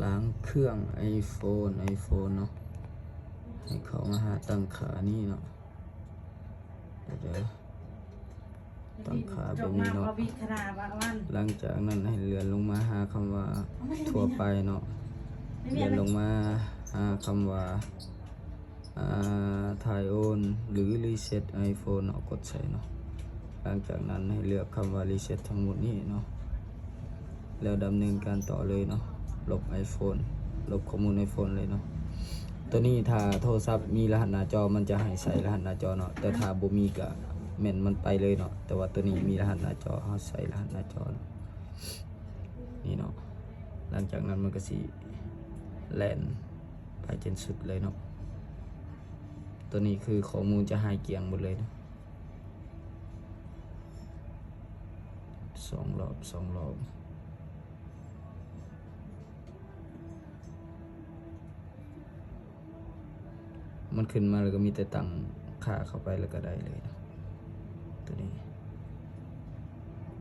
ລ້າງເຄື່ອງ iPhone iPhone ເນາະ ໃຫ້ເຂົ້າມາຫາຕັ້ງຄ່ານີ້ເນາະ ດຽວໆ ຕັ້ງຄ່າແບບນີ້ເນາະ. ຫຼັງຈາກນັ້ນໃຫ້ເລື່ອນລົງມາຫາຄຳວ່າທົ່ວໄປເນາະ ເລື່ອນລົງມາຫາຄຳວ່າ ອ່າ ຖ່າຍໂອນ ຫຼື reset iPhone ເນາະ ກົດໃສ່ເນາະ. ຫຼັງຈາກນັ້ນໃຫ້ເລືອກຄຳວ່າ reset ທັງໝົດນີ້ເນາະ ແລ້ວດຳເນີນການຕໍ່ເລີຍເນາະ. ລົບ iPhone ລົບຂໍ້ມູນ iPhone ເລີຍເນາະ. ໂຕນີ້ຖ້າໂທລະສັບມີລະຫັດໜ້າຈໍ ມັນຈະໃຫ້ໃສ່ລະຫັດໜ້າຈໍເນາະ ແຕ່ຖ້າບໍ່ມີກະແມ່ນມັນໄປເລີຍເນາະ. ແຕ່ວ່າໂຕນີ້ມີລະຫັດໜ້າຈໍ ເຮົາໃສ່ລະຫັດໜ້າຈໍເນາະ ນີ້ເນາະ. ຫຼັງຈາກນັ້ນມັນກະຊິແລ່ນ ໄປຈົນສຸດເລີຍເນາະ. ໂຕນີ້ຄືຂໍ້ມູນຈະຫາຍກ້ຽງໝົດເລີຍເນາະ. ສອງລອບ ສອງລອບ ມັນຂຶ້ນມາແລ້ວກະມີແຕ່ຕັ້ງຄ່າເຂົ້າໄປແລ້ວກະໄດ້ເລີຍເນາະ ໂຕນີ້.